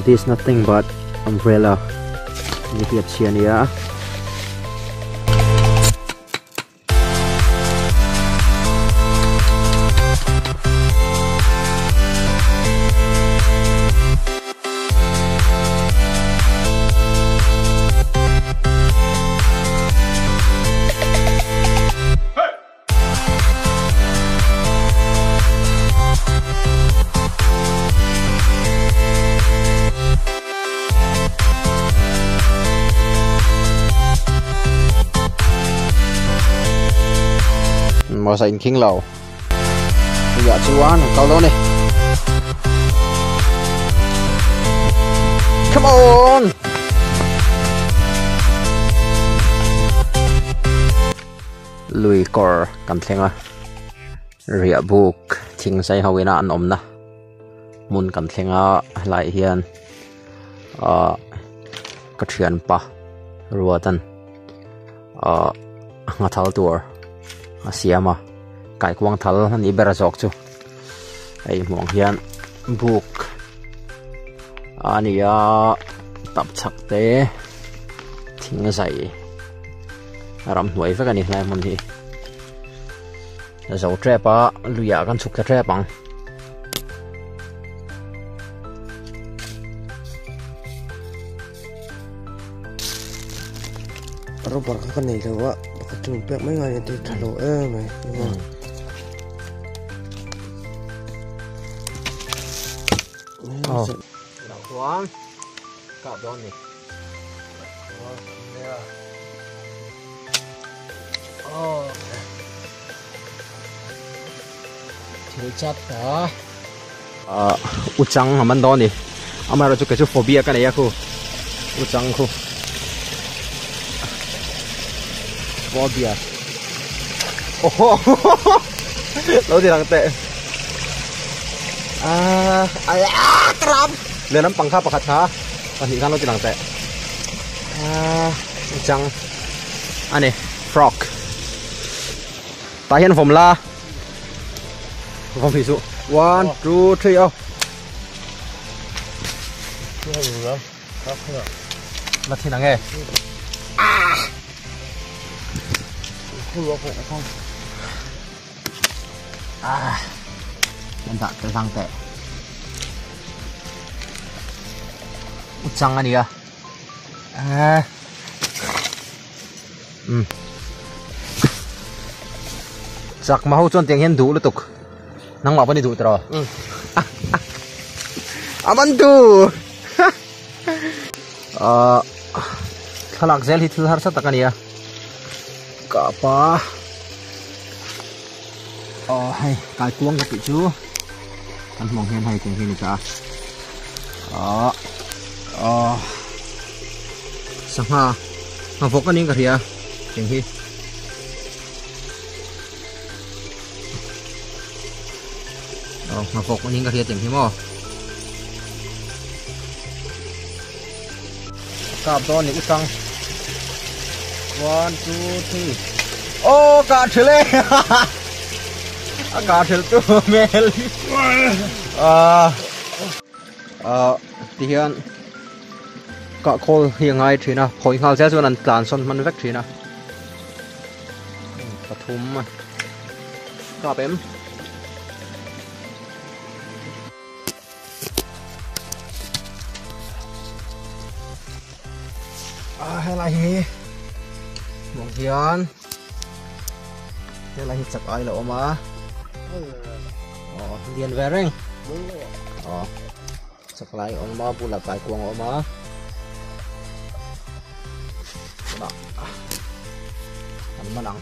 This nothing but umbrella nihliap chhia a nia. Mawsa in khing lo tuiah chuan an kal dawn a ni come on Lui kawr kan thleng a riah buk thing zai ho ina an awmna hmun kan thleng a helaiah hian ahh ka thianpa ruatan ahh nghathal tur a siam a kaikuang thal a nih ber zawk chu hei hmuh ang hian buk a ni a tapchhak te thing zai. Ramhnuai vek a ni hlai hmun hi zo tep a luiah kan chhuk ta tep ang. Rubber kha ka nei lo a pakhat chu min pek mai ngai a ti tha lo em mai Oh. Chuan kap dawn ni. Thil chat ta ah uchang a man dawn a ni amaherawh chu kei chu phobia ka nei a khu uchang khu phobia aww lo ti lang teh ah lehlam pang kha pakhat kha. Pahnih khan lo ti lang teh. Ah, chang. Ani, frog. Tah hian vawm la. Vawm hi chu. 1 2 3 oh. La thin ang e. Ah! Ah. Kan dah te hlang teh. Uchang a nia. Ah. Um. Chak ma ho chuan tiang hian duh lutuk. Nangmah pawh ni duh tiraw? Um. Aman tu. Ah. Thlalak zel hi thil harsa tak a nia. Kapa. Aw hei kai kuang ka tih chu kan hmuh ang hian hei tiang hi a ni ta a aw aw sangha nghavawk a niin ka hria tiang hi aw nghavawk a niin ka hria tiang hi maw kap dawn ni utang 1 2 3 oh ka thil e a ka thil tu mel a a ti hian ka khawl hi a ngai thin a phawi nghal zel chuan an tlan sawn hman vek thin a pathum kap em. A helai hi hmuh hian helai hi chak ai lo awm a aw lian ve reng aw chak lai awm a bulah kaikuang a awm a tunah an man ang.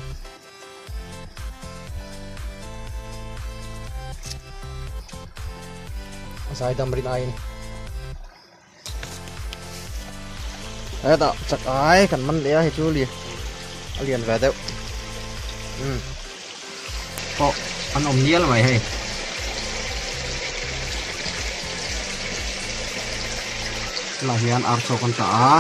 Zaidam rin aiin hetah chak ai kan man leh a hei chu li a lian ve deuh umm pawh an awm nial mai hei tunah hian ar chaw kan tah a.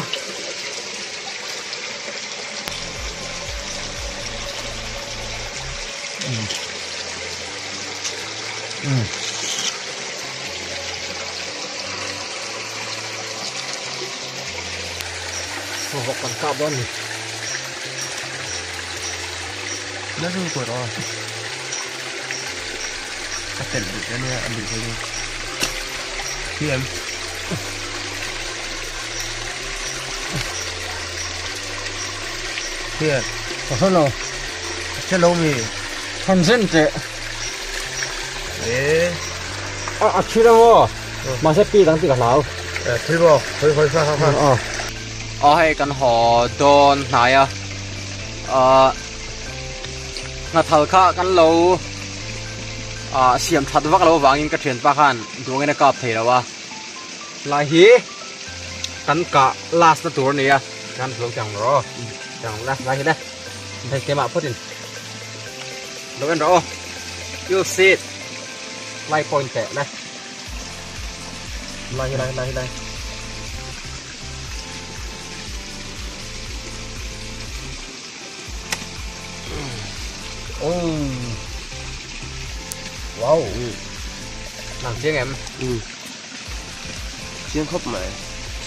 Vawk kan kap dawn a ni. Nasa lu kuat aw. Ka telh duh che ania a duh che chu. Thi em? Thi em? Ka hre lo. Ka hre lo mi. Than zen teh. E. A a thi lo aw. Mahse pi dang tih ka hlau. E thi maw? Khawi khawi fa kha kha. Aw. Aw hei kan haw dawn hnai a. Ahh hnathal kha kan lo ah siam that vak lo vangin ka thianpa khan duangin a kap thei lo a. Lai hi kan kah last na tur a ni a. Kan lo ti ang rawh aw. Ti ang la lai hi le. Hei keimah phawtin lo en rawh aw. You'll see it. Lai point teh le. Lai hi lai lai lai. Oh. Wow. Nang chiang em? Ừ. Chiang khawp mai.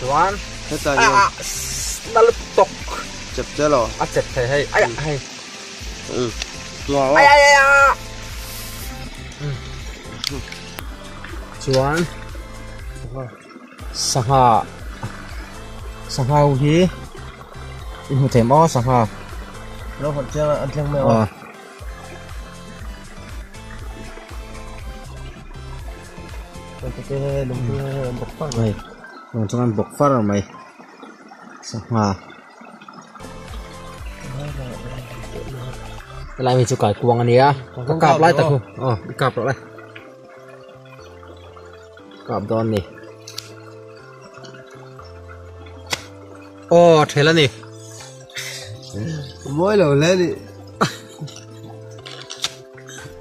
Chuan. Heta hian. Ah, nal tok. Chep che lo. A chep thei hei. Ai hei. Ừ. Wow. Ai ai ai. Chuan. Sangha sangha ho hi i hmu thei maw sangha lo hawt chiang a an thleng mai ang hei lung chuan an bawk far mai sangha helai mi chu kaikuang ania ka kap lai tak chu aw i kap rawh le. Kap dawn ni. Aw thel a ni. Mawi lo hle ni.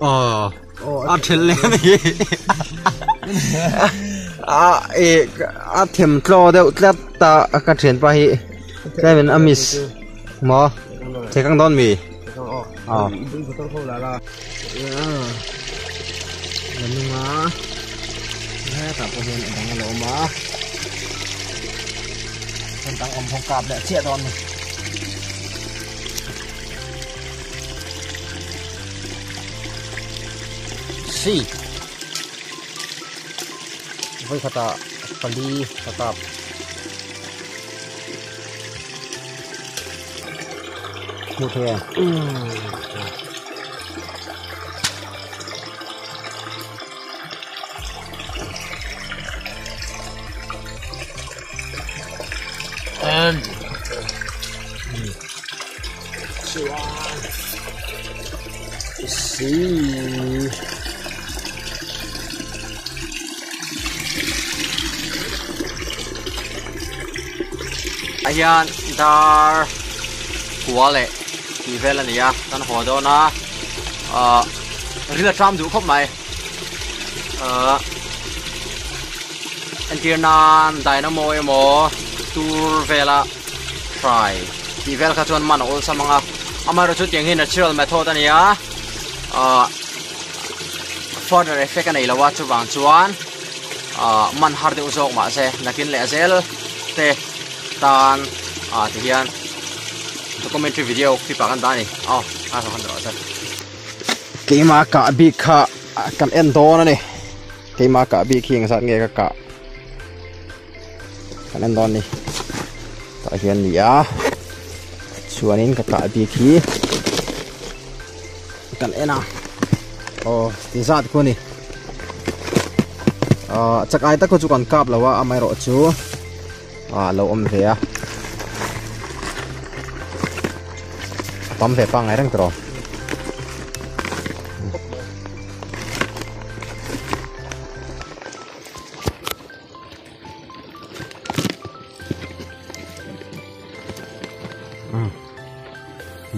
Aw a thel le ni. A e a them tlaw deuh tlat ta ka thian pa hi. Tlaimin a miss maw thekang dawn mi. Aw. La nung a hetah pawh hian a dang a lo awm a heng dang awm ho kap leh chiah dawn a ni si vawikhatah pali ka kap. Hmuh thei a. And Chuan si Ah hian dar kua leh tih vel a ni a kan haw dawn a ahh ril a tram duh khawp mai ahh entir nan dynamo emaw tur vela hrai tih vel kha chuan man a awlsam ang a amaherawhchu tiang hi natural method a ni a ahh further effect a nei lo a chuvang chuan ahh man har deuh zawk mahse nakin leh zel te tan ah ti hian documentary video clip ah kan dah a ni aw a saw khan rawh se keimah kah bik kha kan en dawn a ni keimah kah bik hi engzat nge ka kah kan en dawn a ni tah hian ni a chuanin ka kah bik hi kan en a aw ti zat khu a ni ahh chakai tak khu chu kan kap lo a amaherawh chu ah a lo awm ve a a tam ve pangngai reng tawh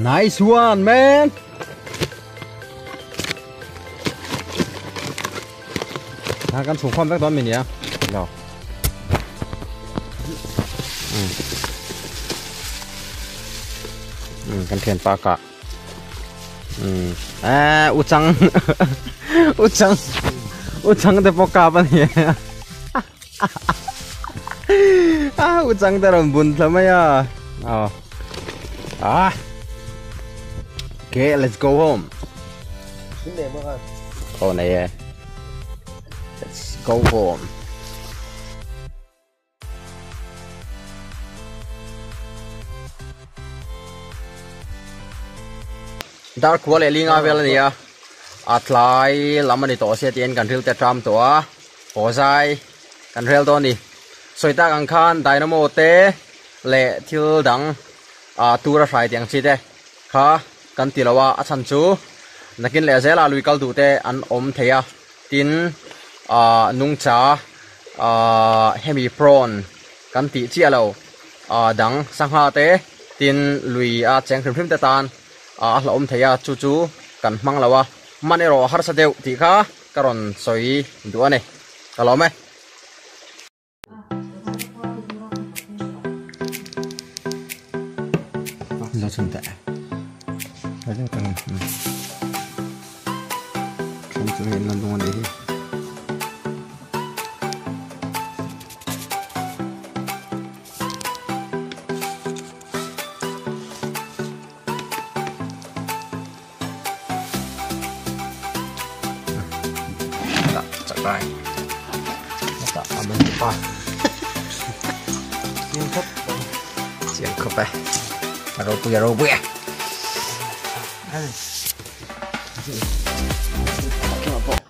Nice one, man. À, kan chhung khawm vek dawn mi nia. Lo. Um kan thian pa ka. Um a u chang u chang u chang te pawh kap a ni. A u chang te rawn bun thla mai a. Oh. Ah. Okay, let's go home. Oh, nei e. Let's go home. Dar khua leh linga vel a ni a, a tlai lam a ni tawh sia tiin kan ril te tram tawh a, haw zai kan rel dawn a ni. Sawi tak ang khan dynamo te leh thil dang ah tura hrai tih ang chi te kha kan ti lo a, a chhan chu nakin leh zela lui kal duh te an awm thei a, tin ah nungcha ah hemi prawn kan tih chiah lo ah dang sangha te tin lui a cheng hrim hrim te tan a hlauhawm thei a, chu chu kan hmang lo a, man erawh a harsa deuh tih kha ka rawn sawi duh a ni, ka lawm e. Chiang khawp e a ropui a ropui e.